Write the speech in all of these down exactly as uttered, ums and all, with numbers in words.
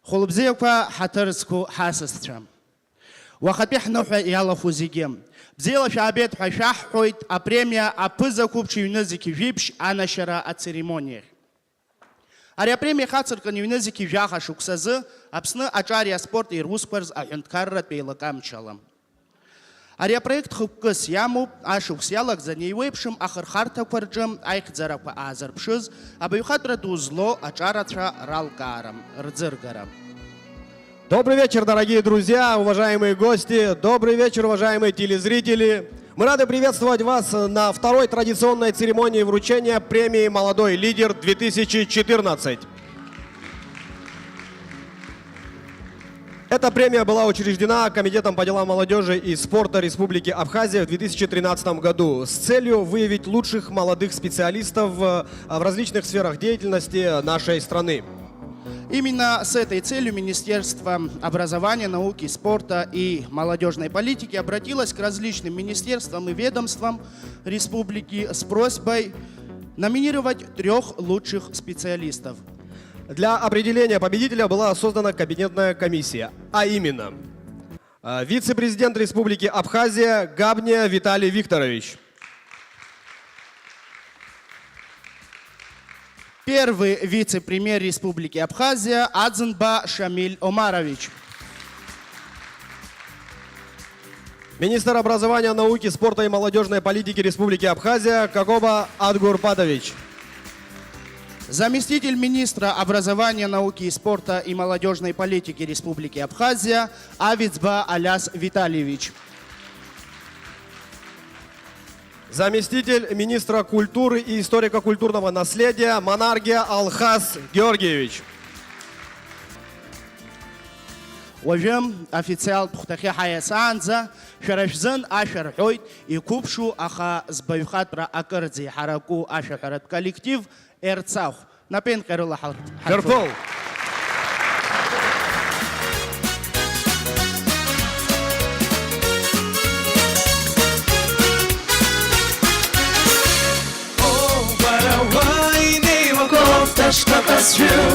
Хәылбзиақәа, ҳаҭыр зқәу ҳасасцәа! Уахатәи ҳныҳәа иалахәу зегьы. Бзиала шәаабеит ҳәа шәаҳҳәоит апремиа аԥыза-қәыԥш ҩнызқь жәиԥшь анашьара ацеремониахь. Ари апремиа ихацыркын ҩнызқь жәаха шықәсазы Аԥсны аҿари аспорти русқәа рзы аҳәынҭқарратә еилакамчала. Ари апроект хықәкыс иамоуп, ашықәс иалагӡаны еиуеиԥшым ахырхарҭақәа рҿы аихьӡарақәа аазырԥшыз, абаҩхатәра ду злоу аҿарацәа ралкаара, рӡыргара. Добрый вечер, дорогие друзья, уважаемые гости. Добрый вечер, уважаемые телезрители. Мы рады приветствовать вас на второй традиционной церемонии вручения премии «Молодой лидер две тысячи четырнадцать». Эта премия была учреждена Комитетом по делам молодежи и спорта Республики Абхазия в две тысячи тринадцатом году с целью выявить лучших молодых специалистов, э, в различных сферах деятельности нашей страны. Именно с этой целью Министерство образования, науки, спорта и молодежной политики обратилось к различным министерствам и ведомствам республики с просьбой номинировать трёх лучших специалистов. Для определения победителя была создана кабинетная комиссия, а именно, э, вице-президент Республики Абхазия Габния Виталий Викторович. Первый вице-премьер Республики Абхазия Адзынба Шамиль Омарович. Министр образования, науки, спорта и молодежной политики Республики Абхазия Кокоба Адгурпатович. Заместитель министра образования, науки и спорта и молодежной политики Республики Абхазия Авицба Аляс Витальевич. Заместитель министра культуры и историко-культурного наследия Манаргия Алхас Георгиевич. Уажәы официалтә хәҭахьы ҳаиасаанӡа шәара шәзын ашәа рҳәоит иқәыԥшу, аха збаҩхатәра акырӡа иҳараку ашәаҳәаратә коллектив Ерцахә. Напеинҟьарыла ҳал-, ҳарҭоит. Ҭырқәтәыл! О, бара уа инеиуа кофташқәа ҟазшәу.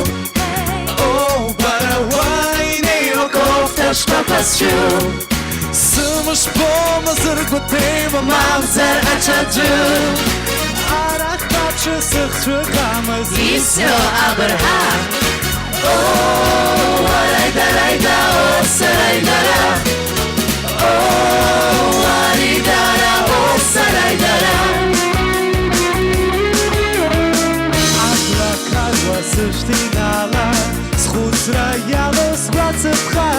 О, бара уа инеиуа кофташқәа ҟазшәу. Сымшбома зыргәаҭеиуа мамзар аҽаӡәы. Арахь баԥшы сыхцәы камыз. Исҳәо абырҳа. О, уараидараида, о, сараидара. О, уаридара, о, сараидара. Агәра қәра сышьҭеинала, схәыцра иалоу сгәацыԥха.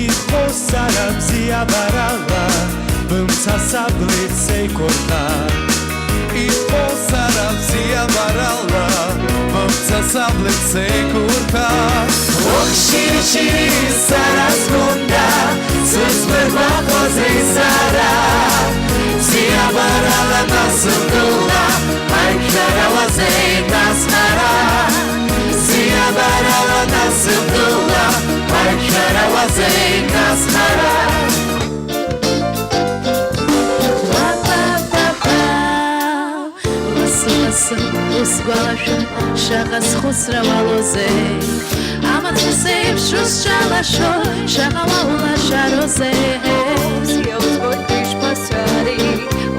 Иҟоу сара бзиабарала, бымца саблит сеиқәырха. Иҟоу сара бзиабарала, бымца саблит сеиқәырха. Ухшьышьи сара сгәында, сызбыргәаҟуазеи сара? Бзиабарала насыԥдула, аиқәшәарала зеиҭасҳара. Бзиабарала насыԥдула, аиқәшәарала зеиҭасҳара. Уа-па-па-па, лассы-лассы усгәалашәон, шаҟа схәыцра уалоузеи. Амацәыс еиԥш усҿалашо, шаҟа уа улашароузеи. Бзиа узбоит ишԥасҳәари,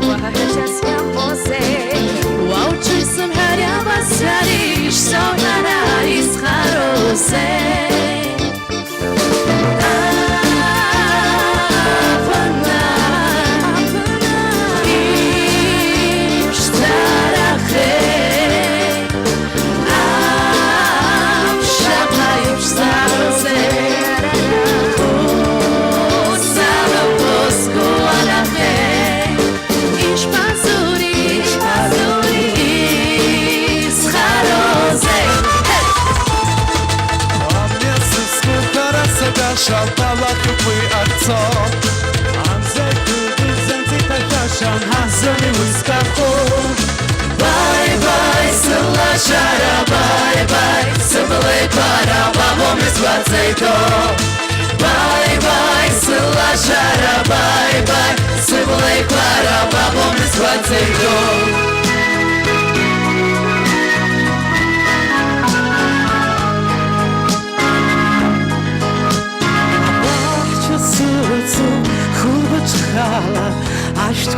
уаҳа ҳәашьас иамоузеи. Уа уҽырзымҳәар иамазари, ишсоуҳәара исхароузеи. Ишԥазури, ишԥазури, исхароузеи? Амҩа сызқәу ҳәара сагаша, балахьуп уи арцо. Амза икыдыз анҵит ашәаша, ҳазыми уи зҭаху? Баи, баи, сылашара, баи, баи, сыблақәа рабабом изгәаҵаиҭо. Баи, баи, сылашара, баи, баи, сыблақәа рабабом изгәаҵаиҭо.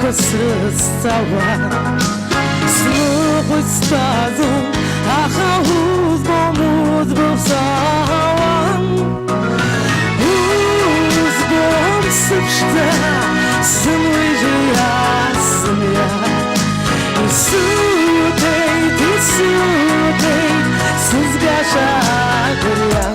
Срыцҵауа, сныҟәоит стәазу, аха узбом, уӡбо саауам. Узбом сыԥшӡа, сымуижьуа сымҩа. Исуҭеит, исуҭеит, сызгаша агәырҩа.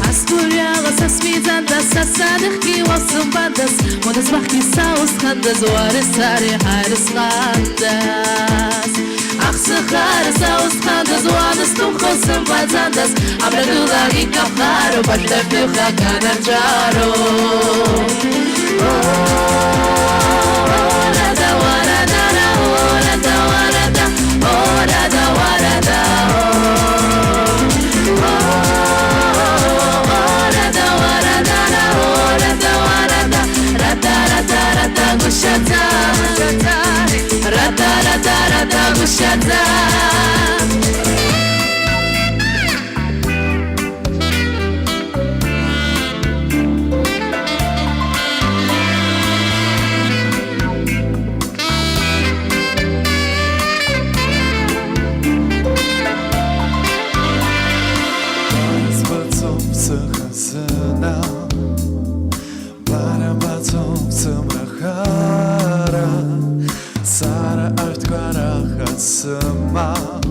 Ас гәырҩала са смиӡандаз, са садыхгьы уа сымбандаз, уанызмахгьы са усхандаз, уареи сареи ҳаирысхандаз. Ахсыхара са усхандаз, уанысҭумхо сымбаӡандаз, абра дулак икаԥхароуп, ашәҭ афҩы хак анарҿароуп. Избаӡом сыхазына, бара баӡом сымра хара, сара арҭқәа раха сымам,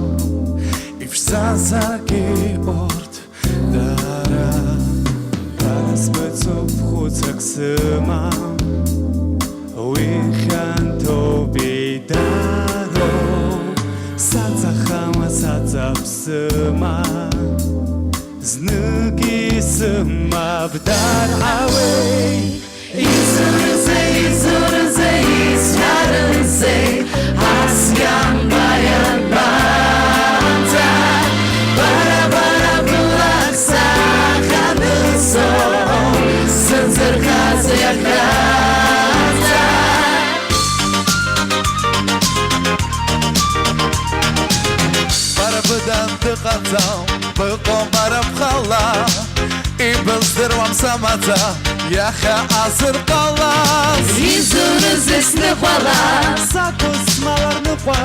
иԥшӡазаргьы урҭ дара. Дара сбаӡом, хәыцрак сымам, уи хьанҭоуп, еидароуп, саҵахама, саҵаԥсыма, знык исымабдар ауеи? Изурызеи, изурызеи, исҳәарызеи, ас ианбаианбанӡа, бара, бара былак саханысо, сынзырхаз иахьанӡа. Бара быда дыҟаӡам, быҟоуп бара бхала, ибыздыруам самаӡа, иахьа азырҟалаз. Изурызеи сныҟәала? Сакәыз смал арныҟәа,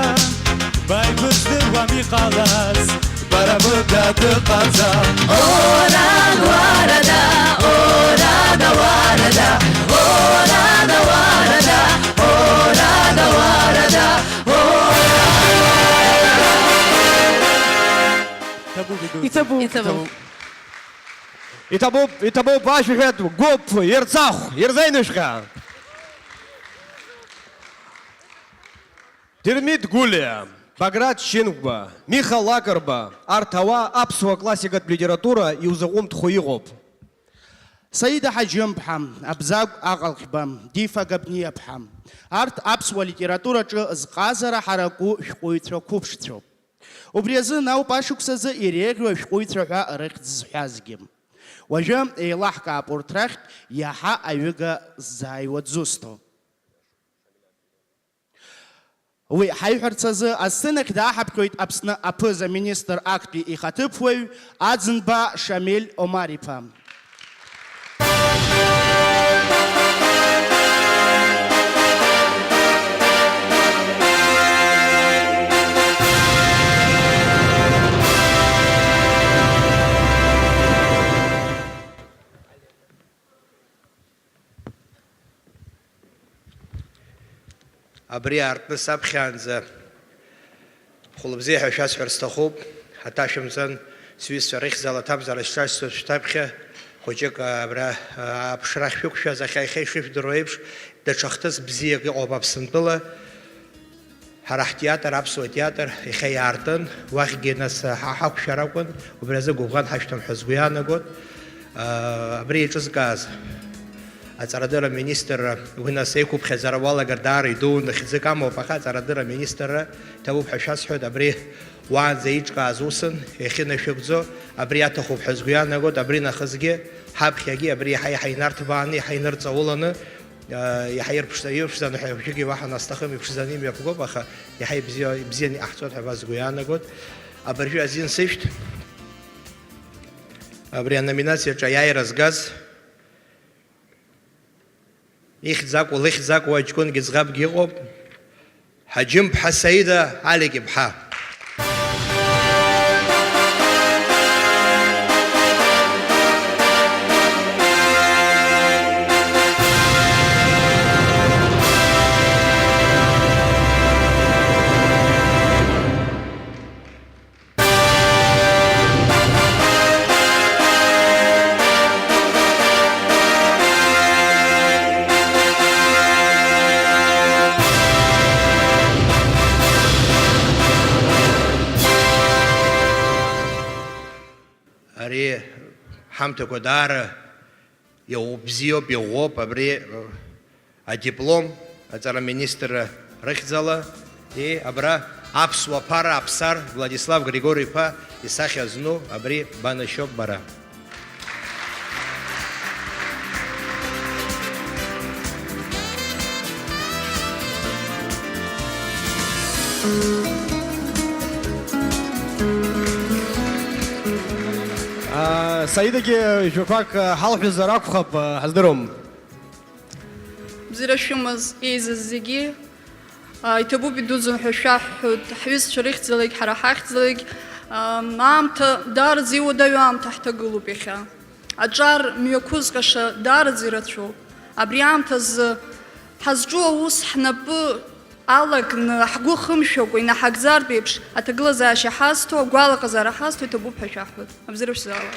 бааибыздыруам иҟалаз. Бара быда дыҟаӡам. Орада, уарада, орада, уарада, орада, уарада, орада, уарада, орада. Иҭабуп, иҭабуп. Иҭабуп. Иҭабуп. Иҭабуп, иҭабуп, ашәаҳәатә гәыԥ Ерцахә, ирзеиныжәхьа. Дырмит Гәлиа, Баграт Шьынқәба, Миха Лакрба, арҭ ауаа аԥсуа классикатә литература иузаҟәымҭхо иҟоуп. Саида Ҳаџьымԥҳа, Абзагә Аҟалхьба, Дифа Габниаԥҳа, арҭ аԥсуа литератураҿы зҟазара ҳараку шәҟәыҩҩцәа қәыԥшцәоуп. Убри азын ауп ашықәсазы иреиӷьу ашәҟәыҩҩцәа ҳәа рыхьӡ зҳәазгьы. Уажәы еилаҳкаап урҭ рахьтә иаҳа аҩыга ззааиуа дзусҭоу. Уи ҳаиҳәарц азы асценахь дааҳаԥхьоит Аԥсны аԥыза-министр актәи ихаҭыԥуаҩ Аӡынба Шамиль Омар-иԥа. Абри аартны саԥхьаанӡа хәылбзиа ҳәа шәасҳәар сҭахуп, ҳаҭашәымҵан, сҩызцәа рыхьӡала аҭамзаара шьҭасҵоит шәҭаԥхьа, хәыҷык абра аԥшра ахьшәықәшәаз, ахьа иахьа ишышәдыруа еиԥш, даҽа хҭыс бзиак ыҟоуп Аԥсынтәыла. Ҳара ҳтеатр, аԥсуа театр, иахьа иаартын, уахьгьы нас ҳа ҳақәшәар акәын, убри азы гәыбӷан ҳашәҭан ҳәа сгәы иаанагоит. Абри еиҿызкааз аҵарадырра аминистрра, уи нас еиқәыԥхьаӡара уалагар даара идуун, хьӡык амоуп, аха аҵарадырра аминистрра иҭабуп ҳәа шәасҳәоит, абри уаанӡа еиҿкааз усын, иахьынашәыгӡо, абри аҭахуп ҳәа сгәы иаанагоит, абри нахысгьы, ҳаԥхьагьы абри иаҳа-иаҳа инарҭбааны, иаҳа инырҵауланы, Иаҳа ирԥшӡа-, ирԥшӡаны ҳәа абжьыгьы уаҳа насҭахым, иԥшӡаны имҩаԥгоуп, аха иаҳа ибзиа-, ибзианы иҟаҳҵоит ҳәа ба сгәы иаанагоит. Абыржәы азин сышәҭ. Абри аноминациаҿы аиааира згаз, ихьӡ акәу, лыхьӡ акәу аҷкәынгьы ӡӷабгьы ыҟоуп, Ҳаџьымԥҳа Саида Алик иԥҳа. Ари ҳамҭақәа даара Иаубзиоуп, иӷәӷәоуп абри, э, адиплом аҵара министрра рыхьӡала, и, абра аԥсуа ԥара Аԥсар Владислав Григори-иԥа исахьа зну абри банашьоуп бара. А, Саидагьы жәақәак, а, ҳалҳәазар акәхап, а, ҳаздыруам. Бзиара шәымаз еизаз зегьы, а, иҭабуп идуӡӡан ҳәа шәаҳҳәоит, ҳҩызцәа рыхьӡалагь, ҳара ҳахьӡалагь, а, аамҭа даараӡа иуадаҩу аамҭа ҳҭагылоуп иахьа. Аҿар мҩақәызҟьаша даараӡа ирацәоуп. Абри аамҭазы ҳазҿу аус ҳнапы алакны, ҳгәы хымшәакәа инаҳагӡартә еиԥш, аҭагылазаашьа ҳазҭо, агәалаҟазаара ҳазҭо иҭабуп ҳәа шәаҳҳәоит. Абзиара шәзаала.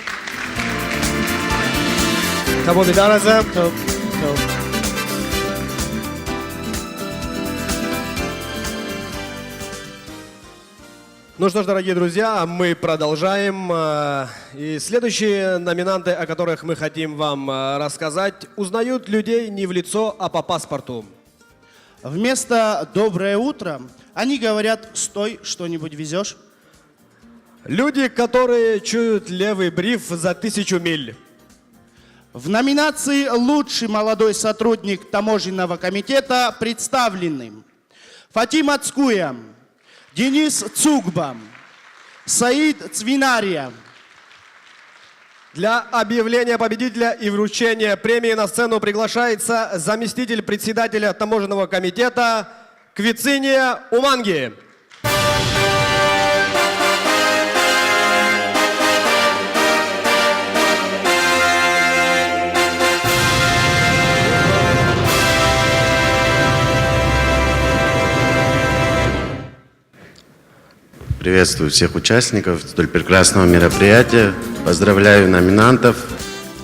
Ҭабуп, идараӡа. Ҭабуп, ҭабуп. Ну что ж, дорогие друзья, мы продолжаем. Э, и следующие номинанты, о которых мы хотим вам, э, рассказать, узнают людей не в лицо, а по паспорту. Вместо «доброе утро» они говорят: «Стой, что-нибудь везёшь?» Люди, которые чуют левый бриф за тысячу миль. В номинации «Лучший молодой сотрудник таможенного комитета» представлены Фатима Цкуя, Денис Цугба, Саид Цвинария. Для объявления победителя и вручения премии на сцену приглашается заместитель председателя таможенного комитета Квициния Уманги. Приветствую всех участников столь прекрасного мероприятия. Поздравляю номинантов.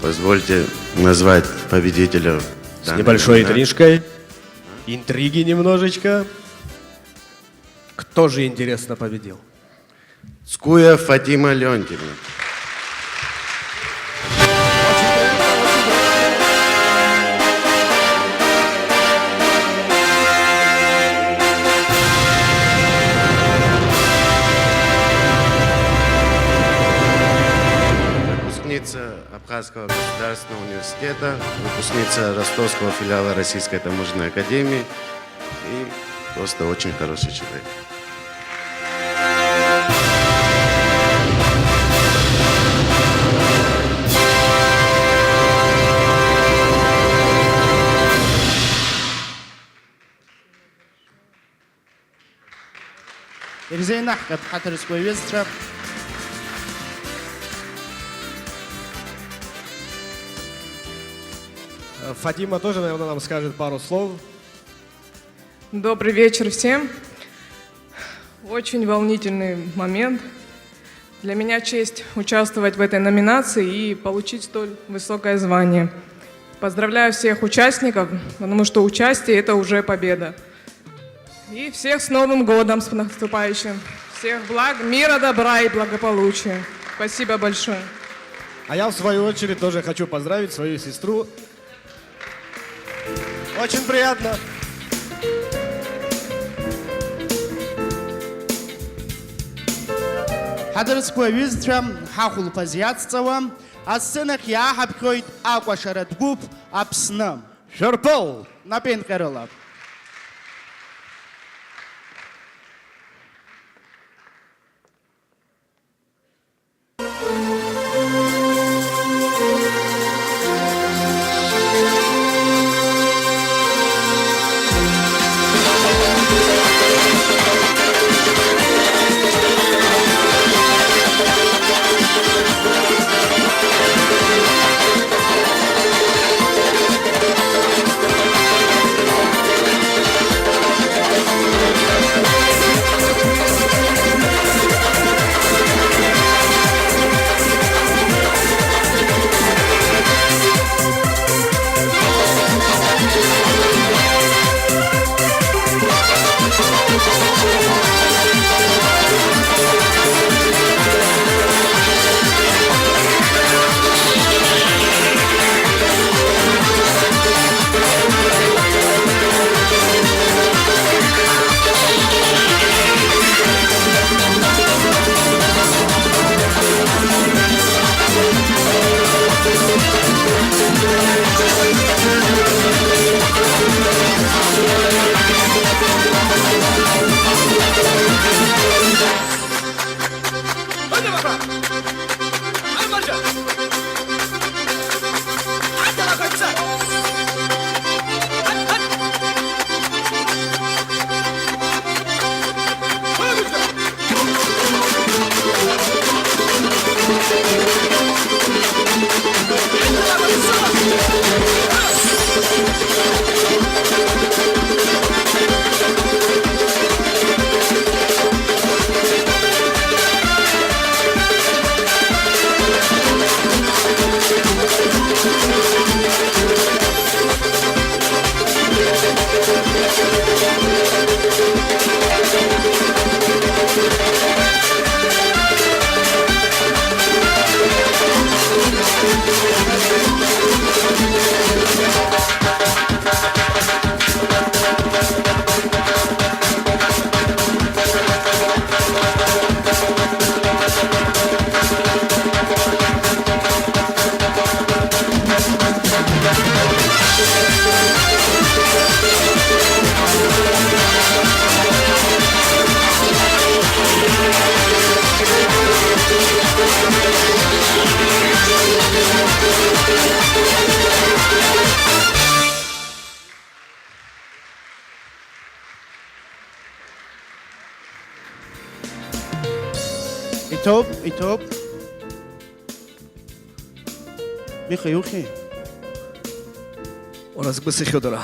Позвольте назвать победителя. С данной небольшой номинации. Интрижкой. Интриги немножечко. Кто же, интересно, победил? Цкуя Фатима Леонтьевна. Выпускница Абхазского государственного университета, выпускница Ростовского филиала Российской таможенной академии и просто очень хороший человек. Ирзеинаҳгап, ҳаҭыр зқәу аҩызцәа. Фатима тоже, наверное, нам скажет пару слов. Добрый вечер всем. Очень волнительный момент. Для меня честь участвовать в этой номинации и получить столь высокое звание. Поздравляю всех участников, потому что участие — это уже победа. И всех с Новым годом, с наступающим. Всех благ, мира, добра и благополучия. Спасибо большое. А я, в свою очередь, тоже хочу поздравить свою сестру. Очень приятно. Ҳаҭыр зқәу аҩызцәа, ҳахәылԥаз иацҵауа, асценахь иааҳаԥхьоит акәашаратә гәыԥ Аԥсны. Шәырԥыл! Напеинҟьарыла. Иҭоуп, иҭоуп. Миха, иухьи? Уара згәы сыхьуеит, уара.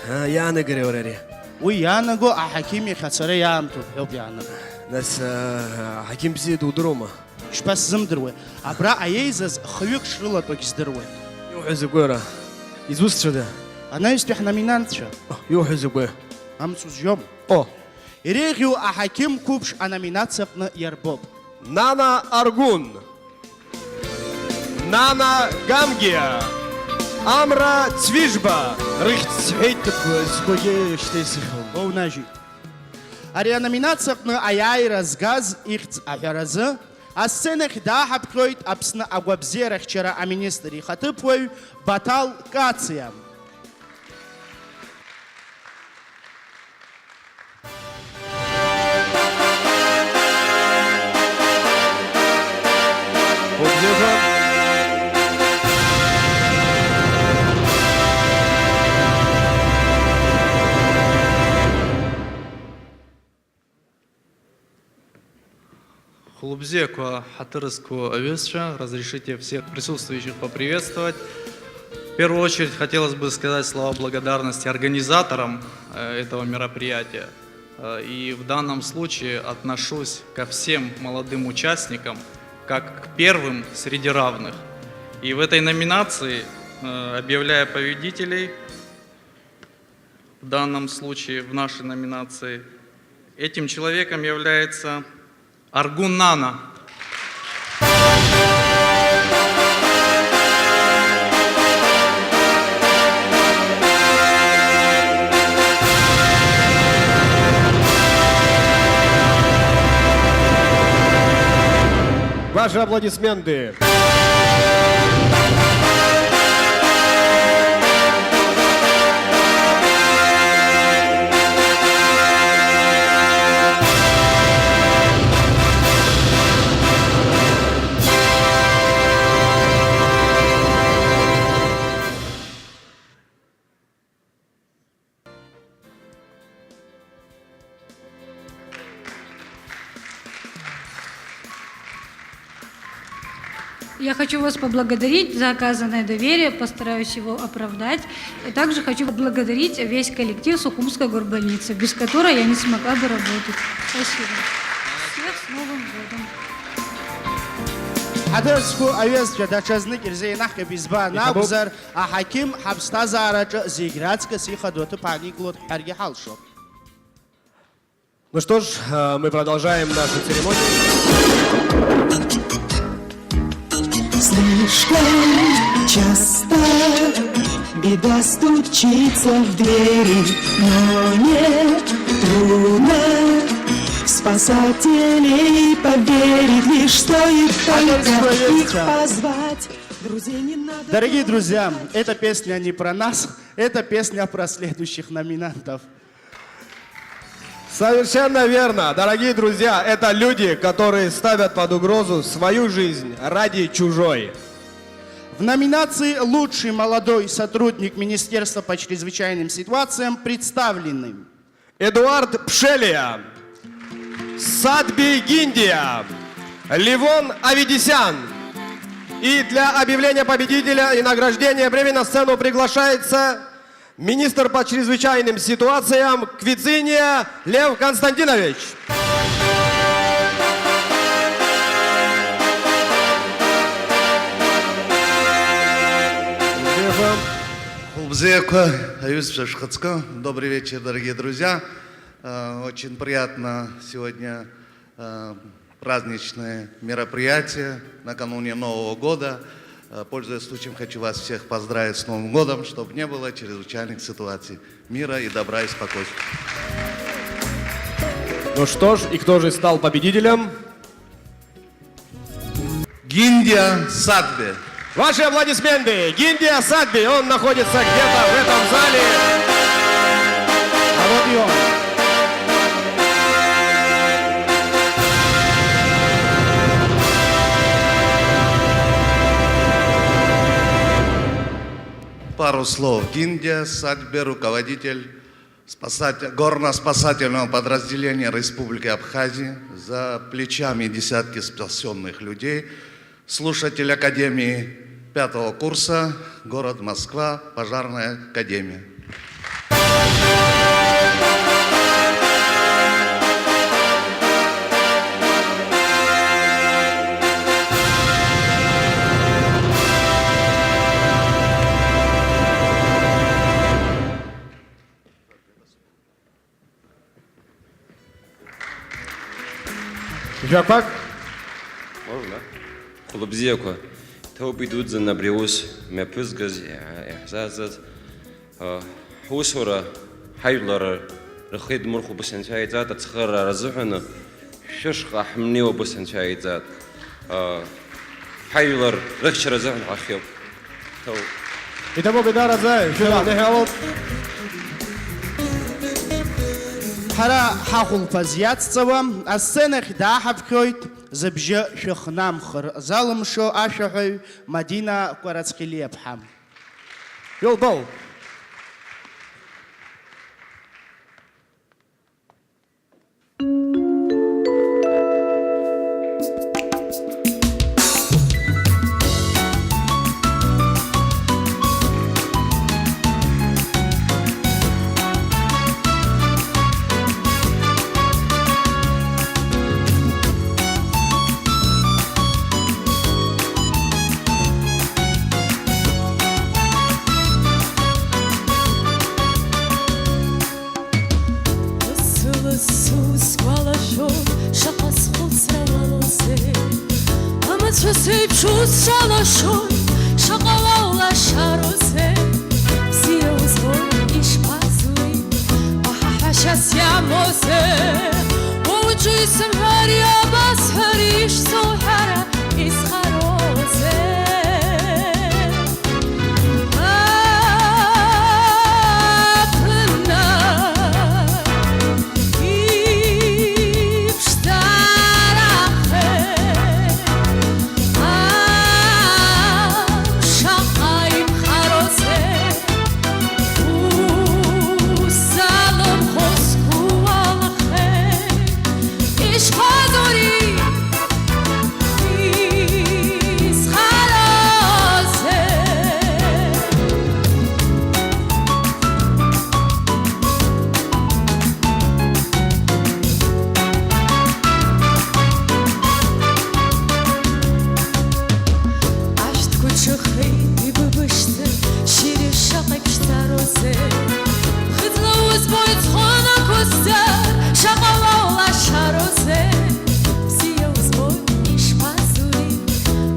Аа, иаанагари уара ари? Уи иаанаго аҳақьым иахь ацара иаамҭоуп ҳәоуп иаанаго. Нас, аа, аҳақьым бзиа дудыруама? Ишԥасзымдыруеи? Абра аиеизаз хҩык шрылатәогь здыруеит. Иуҳәо закәи уара? Изусҭцәада? Анаҩстәи ҳноминантцәа. О, иуҳәо закәи? Амц узжьом. О! Иреиӷьу аҳақьым қәыԥш аноминациа аҟны иарбоуп. Нана Аргәын, Нана Гамгиа, Амра Цвижба. Рыхьӡ сҳәеит, сгәагьы шьҭа исыхьуам. Уоунажьит. Ари аноминациа аҟны аиааира згаз ихьӡ аҳәаразы асценахь дааҳаԥхьоит Аԥсны агәабзиарахьчара аминистр ихаҭыԥуаҩ Баҭал Кациа. Хәлыбзиақәа, ҳаҭыр зқәу аҩызцәа, разрешите всех присутствующих поприветствовать. В первую очередь хотелось бы сказать слова благодарности организаторам, э, этого мероприятия. Э, и в данном случае отношусь ко всем молодым участникам как к первым среди равных. И в этой номинации, э, объявляю победителей. В данном случае, в нашей номинации, этим человеком является Аргун Нана. Ваши аплодисменты. Я хочу вас поблагодарить за оказанное доверие, постараюсь его оправдать. И также хочу поблагодарить весь коллектив Сухумской горбольницы, без которой я не смогла бы работать. Спасибо. Всех с Новым годом! Ҳаҭыр зқәу аҩызцәа, даҽазнык ирзеинаҳкып, избан акәзар, аҳақьым ҳаԥсҭазаараҿы зегь раҵкыс ихадоу аҭыԥ ааникылоит ҳҳәаргьы ҳалшоит. Ну что ж, э, мы продолжаем нашу церемонию. Слишком часто беда стучится в двери, но не трудно в спасателей поверить, лишь стоит только их позвать. Друзей не надо. Дорогие друзья, эта песня не про нас, эта песня про следующих номинантов. Совершенно верно. Дорогие друзья, это люди, которые ставят под угрозу свою жизнь ради чужой. В номинации «Лучший молодой сотрудник Министерства по чрезвычайным ситуациям» представлены Эдуард Пшелия, Садби Гиндия, Ливон Аветисян, И для объявления победителя и награждения премии на сцену приглашается министр по чрезвычайным ситуациям Квициния Лев Константинович. Хәылбзиақәа, аҩызцәа шәхаҵкы. Добрый вечер, дорогие друзья. Э, очень приятно сегодня, э, праздничное мероприятие накануне Нового года. Э, пользуясь случаем, хочу вас всех поздравить с Новым годом, чтобы не было чрезвычайных ситуаций. Мира и добра и спокойствия. Ну что ж, и кто же стал победителем? Гиндия Садбе. Ваши аплодисменты. Гиндия Садби, он находится где-то в этом зале. А вот и он. Пару слов. Гиндия Садби, руководитель спасатель, горно-спасательного подразделения Республики Абхазии, за плечами десятки спасённых людей, слушатель Академии пятого курса, город Москва, пожарная академия. Жәақәак? Можно? Хәлыбзиақәа, ҭоуп идуӡӡан абри аус мҩаԥызгаз, иаҳзаазгаз. Ҳусура, ҳажәлар рхы идмырхәо убыс анцәа иҵаат, ацхыраара азыҳәаны шәышҟа ҳмнеиуа убыс анцәа иҵаат. Ҳажәлар рыхьчара азыҳәан ҳахиоуп. Ҭоуп. Иҭабуп, идараӡа, шәыдҳәалоуп. Ҳара ҳахәылԥаз иацҵауа, асценахь дааҳаԥхьоит зыбжьы шәыхнамхыр залымшо ашәаҳәаҩ Мадина Кәарацхелиаԥҳа. Илбоу. Лассы-лассы усгәалашәо, шаҟа схәыцра уалоузеи? Амацәыс еиԥш усшалашои, шаҟа уалашароузеи? Бзиа узбоит, ишԥазуи? Уаҳа ҳәашьас иамоузеи? Уаҵәы исымҳәар, иабасҳәари, ишсоуҳәара, исхароузеи? Ашәҭқәа ҽыхеит, ибыбышӡа, шьыри шаҟа ибшьҭароузеи? Ԥхыӡла узбоит, зхы нақәызҵар, шаҟа уалашароузеи? Бзиа узбоит, ишԥазури?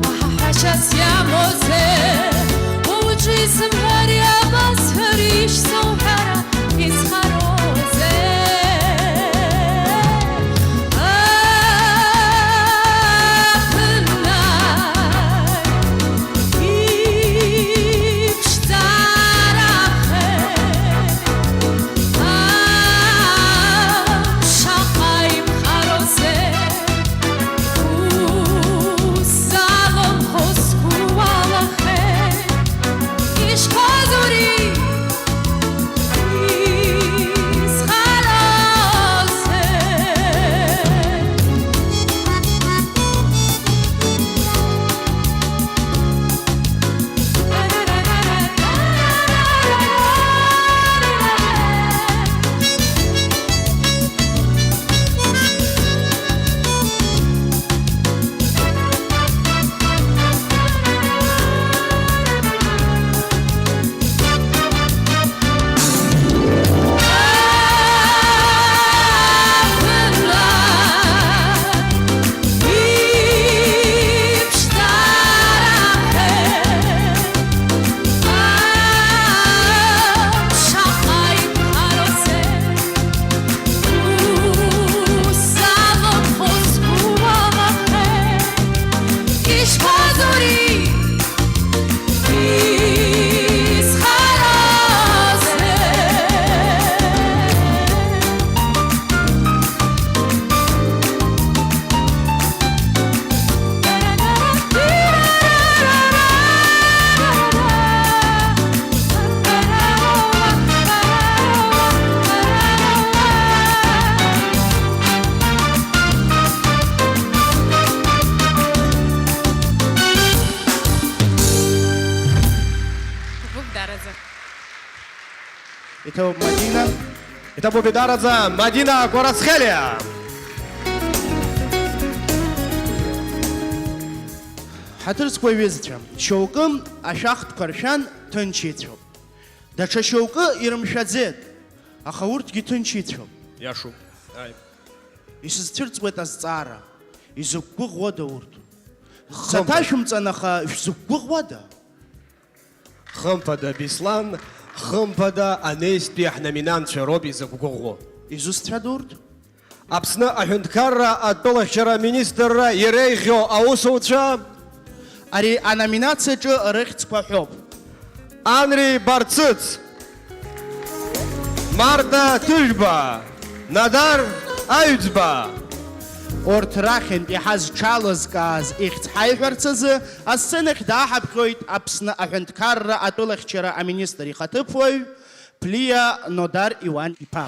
Уаҳа ҳәашьас иамоузеи? Уаҵәы исымҳәар, иабасҳәари, ишсоуҳәара, исхароузеи? Дараӡа. Иҭабуп Мадина. Иҭабуп идараӡа Мадина Кәарацхелиа. Ҳаҭыр зқәу аҩызцәа, шьоукы ашәахтәқәа ршәан, ҭынч ицәоуп. Даҽа шьоукы ирымшәаӡеит, аха урҭгьы ҭынч ицәоуп. Иашоуп. Ааи. Исызцәырҵуеит азҵаара. Изықәгәыӷуада урҭ? Хымԥада. Саҭашәымҵан, аха шәзықәгәыӷуада? Хымԥада, Беслан, хымԥада, анеистәи ҳноминантцәа роуп изықәгәыӷуа. Изусҭцәада урҭ? Аԥсны аҳәынҭқарра атәылахьчара аминистрра иреиӷьу аусуцәа. Ари аноминациаҿы рыхьӡқәа ҳәоуп. Анри Барцыц, Марта Ҭыжәба, Надар Аҩӡба. Урҭ рахьынтә иаҳа зҽалызкааз ихьӡ ҳаиҳәарц азы асценахь дааҳаԥхьоит Аԥсны аҳәынҭқарра атәылахьчара аминистр ихаҭыԥуаҩ Ԥлиа Нодар Иуан-иԥа.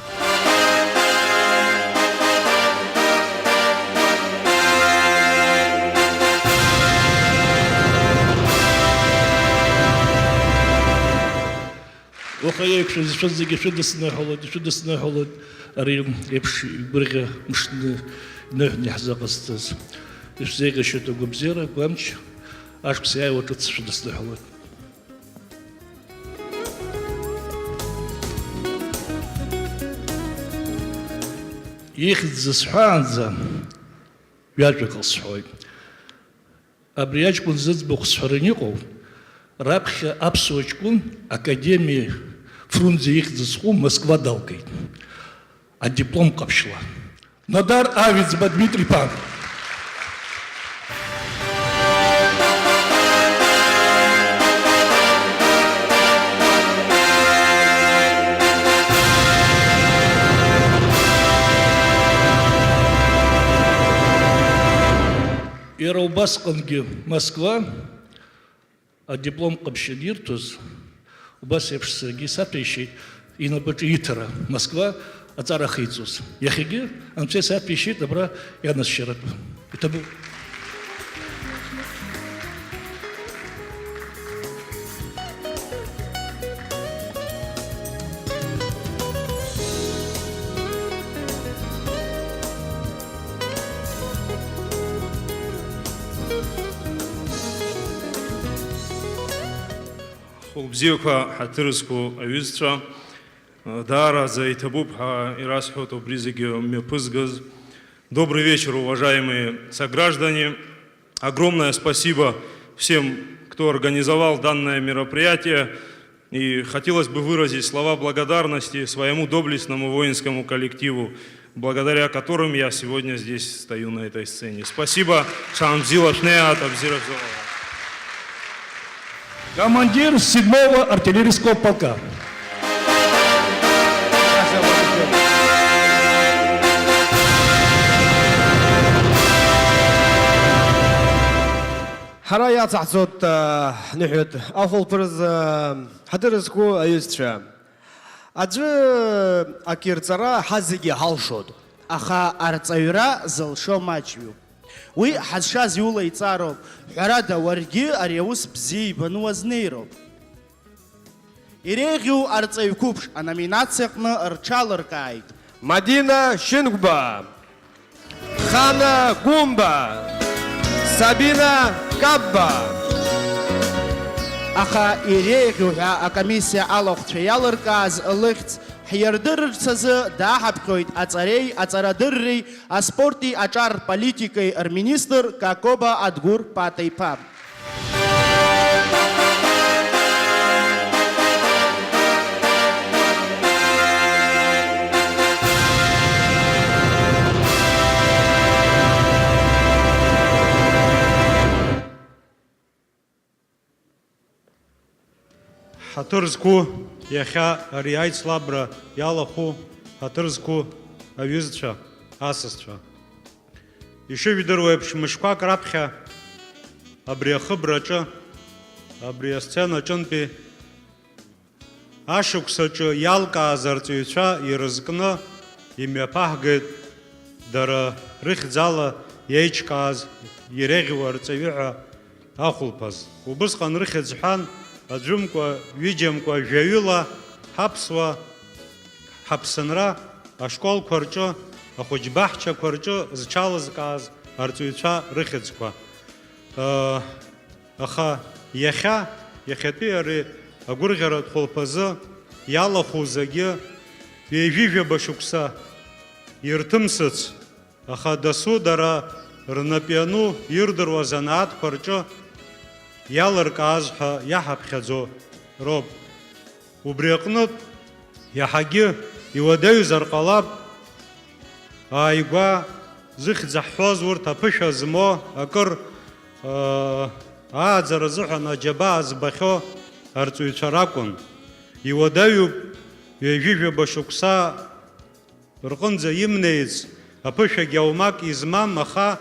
Уаха еиқәшәаз шәызегьы шәыдысныҳәалоит, ишәыдысныҳәалоит ари еиԥш игәырӷьа мшны иныҳәны иаҳзыҟасҵаз. Ишәзеиӷьасшьоит агәабзиара, агәамч, ашықәс иааиуа ҿыц шәыдысныҳәалоит. Ихьӡ зысҳәаанӡа ҩажәак лсҳәоит. Абри аҷкәын зыӡбахә сҳәараны иҟоу, раԥхьа аԥсуа ҷкәын академиа Фрунзе ихьӡ зху Москва далгеит. Адиплом ҟаԥшьла. Нодар Аҩӡба Дмитри-иԥа. Иара убасҟангьы Москва адиплом ҟаԥшь анирҭоз, убас еиԥш саргьы саҭәеишьеит инапаҿы иҭара, Москва аҵара ахиҵоз. Иахьагьы Анцәа исаҭәеишьеит абра ианасшьаратәы. Иҭабуп. Хәылбзиақәа, ҳаҭыр зқәу аҩызцәа, даараӡа иҭабуп ҳәа ирасҳәоит убри зегьы мҩаԥызгаз. Добрый вечер, уважаемые сограждане! Огромное спасибо всем, кто организовал данное мероприятие. И хотелось бы выразить слова благодарности своему доблестному воинскому коллективу, благодаря которым я сегодня здесь стою на этой сцене. Спасибо, Шамзила Шнеа, Табзира Золова. Командир седьмого артиллерийского полка. Ҳара иацаҳҵоит, э, ҳныҳәатә ахәылԥаз, э, ҳаҭыр зқәу аҩызцәа. Аӡәы акы ирҵара ҳазегьы ҳалшоит. Аха арҵаҩра зылшо маҷҩуп. Уи ҳазшаз иулеиҵароуп. Ҳәарада, уаргьы ари аус бзиа ибаны уазнеироуп. Иреиӷьу арҵаҩ қәыԥш аноминациаҟны рҽалыркааит Мадина Шьынқәба, Хана Гәымба, Сабина Капба. Аха иреиӷьу ҳәа акомиссиа алахәцәа иалыркааз лыхьӡ ҳирдырырц азы дааҳаԥхьоит аҵареи аҵарадырреи аспорти аҿар политикеи рминистр Какоба Адгәыр Пата-иԥа. Ҳаҭыр зқәу, иахьа ари аицлабра иалахәу ҳаҭыр зқәу аҩызцәа, асасцәа. Ишыжәдыруа еиԥш, мышқәак раԥхьа абри ахыбраҿы, абри асцена аҿынтәи ашықәсаҿы иалкааз арҵаҩцәа ирызкны имҩаԥаҳгеит дара рыхьӡала иеиҿкааз иреиӷьу арҵаҩы ҳәа ахәылԥаз. Убысҟан рыхьӡ ҳәан, Аӡәымкәа, ҩыџьамкәа, жәаҩыла ҳаԥсуа ҳаԥсынра ашколқәа рҿы, ахәыҷбаҳчақәа рҿы зҽалызкааз арҵаҩцәа рыхьӡқәа. Аха иахьа, иахьатәи ари агәырӷьаратә хәылԥазы иалахәу зегьы ҩажәижәаба шықәса ирҭымсыц, аха дасу дара рнап иану ирдыруа занааҭқәа рҿы иалыркааз ҳәа иаҳаԥхьаӡо роуп. Убри аҟнытә, иаҳагьы иуадаҩзар ҟалап, ааигәа зыхьӡ ҳҳәоз урҭ аԥышәа змоу акыр, аа, ааӡара азыҳәан аџьабаа збахьоу арҵаҩцәа ракәын. Иуадаҩуп, ҩажәижәаба шықәса рҟынӡа имнеиц, аԥышәагьы аумак измам, аха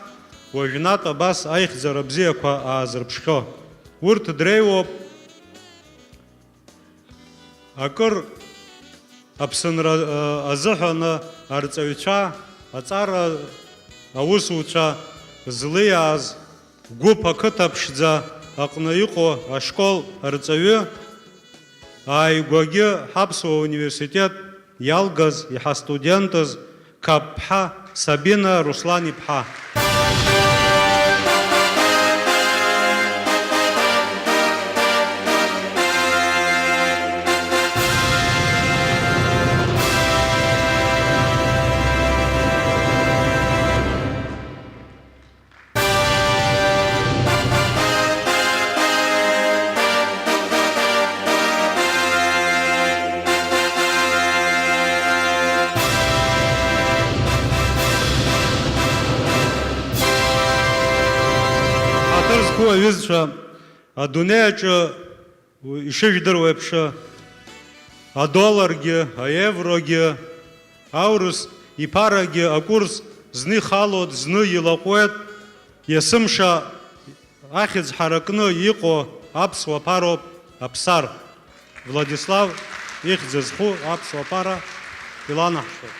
уажәнатә абас аихьӡара бзиақәа аазырԥшхьоу. Урҭ дреиуоуп акыр аԥсынра, э, азыҳәаны арҵаҩцәа, аҵара аусуцәа злиааз гәыԥ ақыҭа ԥшӡа аҟны иҟоу ашкол арҵаҩы, ааигәагьы ҳаԥсуа университет иалгаз, иҳастудентыз Қапԥҳа Сабина Руслан-иԥҳа. Ҳаҭыр зқәу аҩызцәа, адунеи аҿы ишыжәдыруа еиԥш, адолларгьы, аеврогьы, аурыс иԥарагьы акурс зны ихалоит, зны илаҟәуеит, есымша ахьӡ ҳаракны иҟоу аԥсуа ԥароуп Аԥсар. Владислав ихьӡ зху аԥсуа ԥара иланаҳшоит.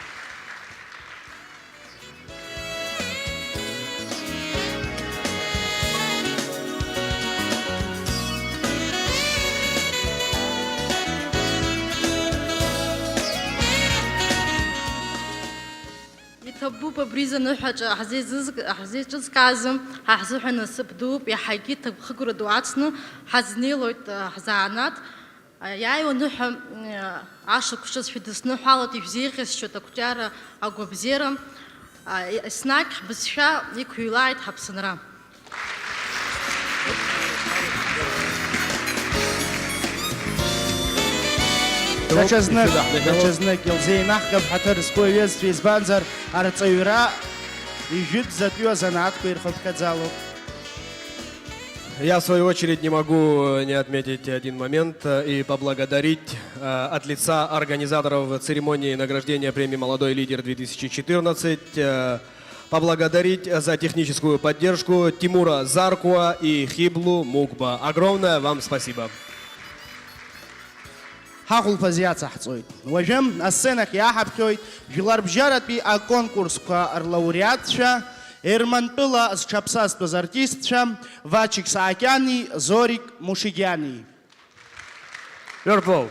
Иҭабуп абри зыныҳәаҿа ҳзеизызг-, ҳзеиҿызкаазы, ҳа ҳзыҳәан насыԥ дууп, иаҳагьы ҭакԥхықәра ду ацны ҳазнеилоит, а, ҳзанааҭ. Иааиуа ныҳәа, м, ашықәс ҿыц шәыдысныҳәалоит, ишәзеиӷьасшьоит ақәҿиара, агәабзиара. А, е-, еснагь ҳбызшәа иқәыҩлааит ҳаԥсынра. Даҽазнык, даҽазнык илзеинаҳгап ҳаҭыр зқәу аҩызцәа, избанзар, арҵаҩра ижәытәӡатәиу азанааҭқәа ирхыԥхьаӡалоуп. Я, в свою очередь, не могу не отметить один момент, э, и поблагодарить, э, от лица организаторов церемонии награждения премии «Молодой лидер две тысячи четырнадцать», э, поблагодарить за техническую поддержку Тимура Заркуа и Хиблу Мукба. Огромное вам спасибо. Ҳахәылԥаз иацаҳҵоит. Уажәы асценахь иаҳаԥхьоит жәларбжьаратәи аконкурсқәа рлауреатцәа, Ермантәыла зҽаԥсазтәыз артистцәа Вачик Саакьани Зорик Мушигиани. Ҩыртәоу.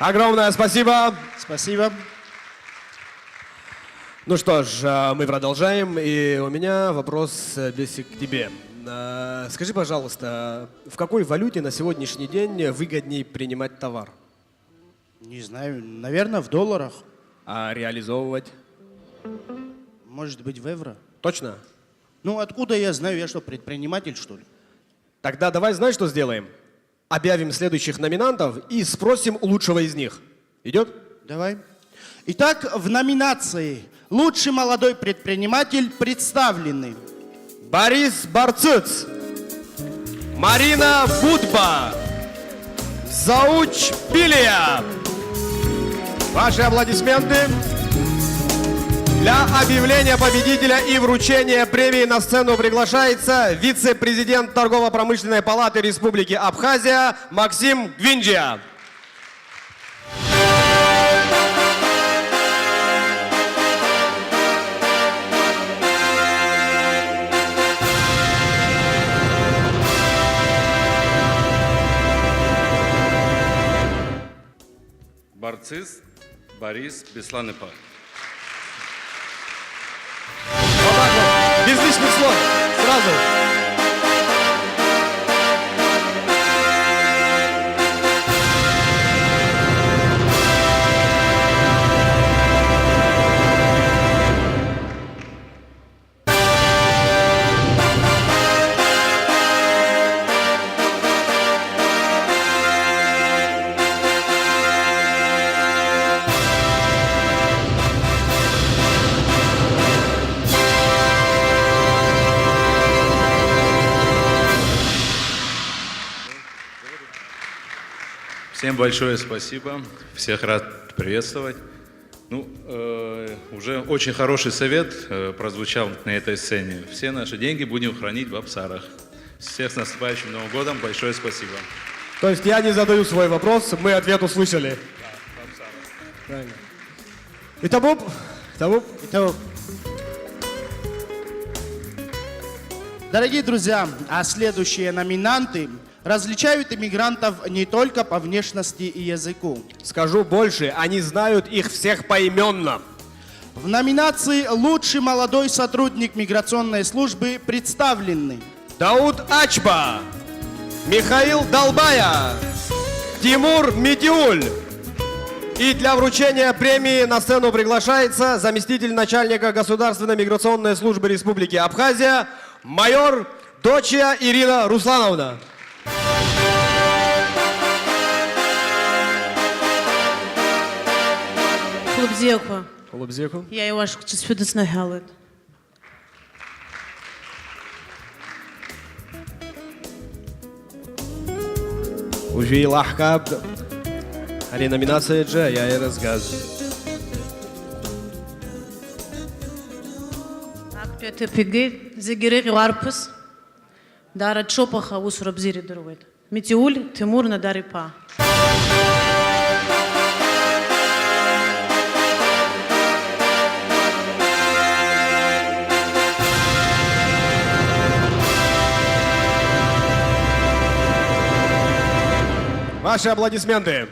Огромное спасибо. Спасибо. Ну что ж, а, мы продолжаем, и у меня вопрос, э, Бесик, к тебе. А, скажи, пожалуйста, в какой валюте на сегодняшний день выгоднее принимать товар? Не знаю, наверное, в долларах. А реализовывать? Может быть, в евро. Точно? Ну, откуда я знаю, я что, предприниматель, что ли? Тогда давай, знаешь, что сделаем? Объявим следующих номинантов и спросим у лучшего из них. Идет? Давай. Итак, в номинации «Лучший молодой предприниматель» представлены Борис Барцыц, Марина Будба, Зауч Пилия. Ваши аплодисменты. Для объявления победителя и вручения премии на сцену приглашается вице-президент Торгово-промышленной палаты Республики Абхазия Максим Гвинджия. Барцыц Борис Беслан-иԥа. Вот так вот, без лишних слов, сразу. Всем большое спасибо. Всех рад приветствовать. Ну, э, уже очень хороший совет э, прозвучал на этой сцене. Все наши деньги будем хранить в Апсарах. Всех с наступающим Новым годом. Большое спасибо. То есть я не задаю свой вопрос, мы ответ услышали. Правильно. Итабуп, итабуп. Итак, дорогие друзья, а следующие номинанты различают иммигрантов не только по внешности и языку. Скажу больше, они знают их всех поименно. В номинации «Лучший молодой сотрудник миграционной службы» представлены Дауд Ачба, Михаил Далбая, Тимур Митиуль. И для вручения премии на сцену приглашается заместитель начальника Государственной миграционной службы Республики Абхазия майор Дочия Ирина Руслановна. Хәылбзиақәа. Хәылбзиақәа. Иааиуа ашықәсқәа шәыдысныҳәалоит. Уажәы еилаҳкаап ари аноминациаҿы аиааира згаз. Актәи аҭыԥ игеит, зегьы ирыӷьу арԥыс, даара дшоуп, аха аусура бзиа ирдыруеит. Митиуль Ҭемур Надар-иԥа. Ваши аплодисменты.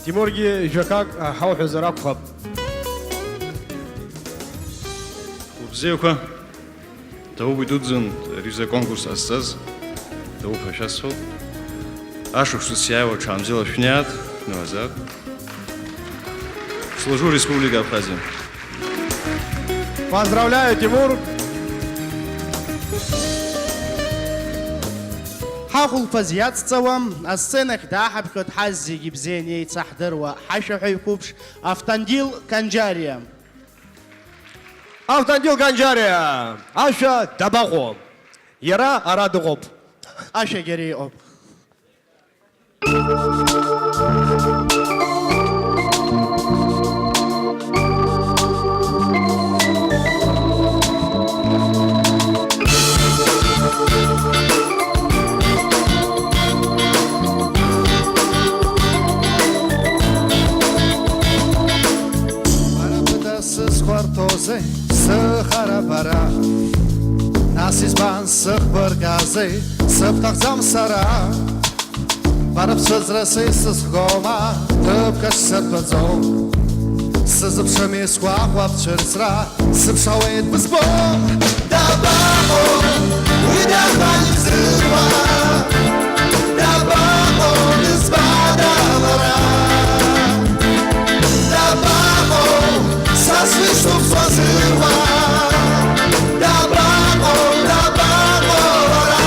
Тимургьы жәақәак ҳауҳәозар акәхап. Убзиақәа, ҭабуп идуӡӡан ари рзы аконкурс ҟазҵаз, ҭабуп ҳәа шәасҳәоит. Ашықәс ус иааиуа аҽаанбзиала шәнеиааит, шәнеиуазааит. Служу Республика Абхазия. Поздравляю, Тимур! Ҳахәылԥаз иацҵауа, асценахь дааҳаԥхьоит ҳазегьы бзианы еицаҳдыруа ҳашәаҳәаҩ қәыԥш Автандил Канџьариа. Автандил Канџьариа, ашәа дабаҟоу? Иара ара дыҟоуп. Ашәагьы ари иҟоуп. Ҭозеи, сыхара бара, нас избан сыхбыргазеи, сыбҭахӡам сара. Бара бцәыӡра са исызхома, ҭыԥк ашьсырбаӡом. Сызыԥшыми сгәаҟуа бцәырҵра, сыԥшаауеит бызбом. Дабаҟоу, уи дарбан ибзыруа? Дабаҟоу, дызбада лара? Дабаҟоу, са сышьҭоуп суазыруа? Дабаҟоу, дабаҟоу лара?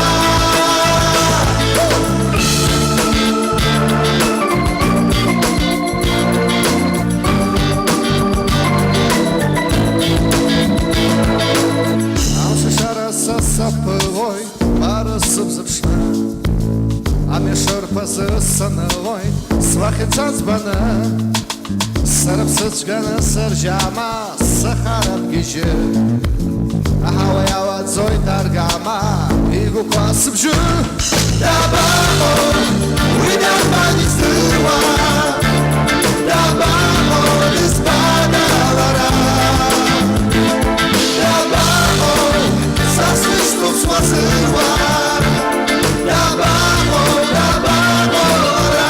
Амшашара са саԥылоит, бара сыбзыԥшны. Амҩа шырԥазы санылоит, слахьынҵа ӡбаны. Сара бсыцәганы сыржьама, сыхара бгьежьы. Аҳауа иалаӡоит аргама, игәықәа сыбжьы. Дабаҟоу, уи дарбан издыруа? Дабаҟоу, дызбада лара? Дабаҟоу, са сышьҭоуп суазыруа? Дабаҟоу, дабаҟоу лара?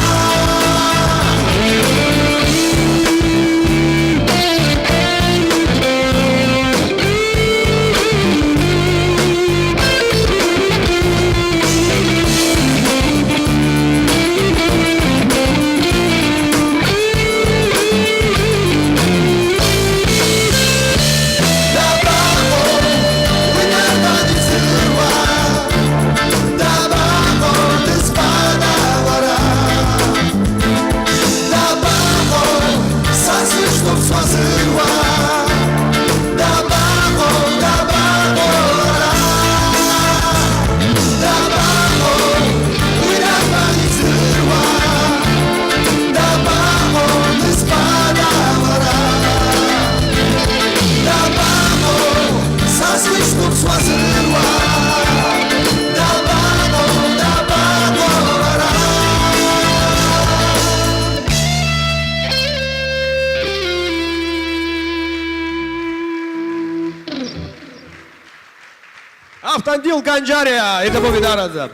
Дабаҟоу, са сышьҭоуп суазыруа? Дабаҟоу, дабаҟоу лара? Дабаҟоу, уи дарбан издыруа? Дабаҟоу, дызбада лара? Дабаҟоу, са сышьҭоуп суазыруа? Дабаҟоу, дабаҟоу лара? Автандил Ганџьариа, иҭабуп идараӡа.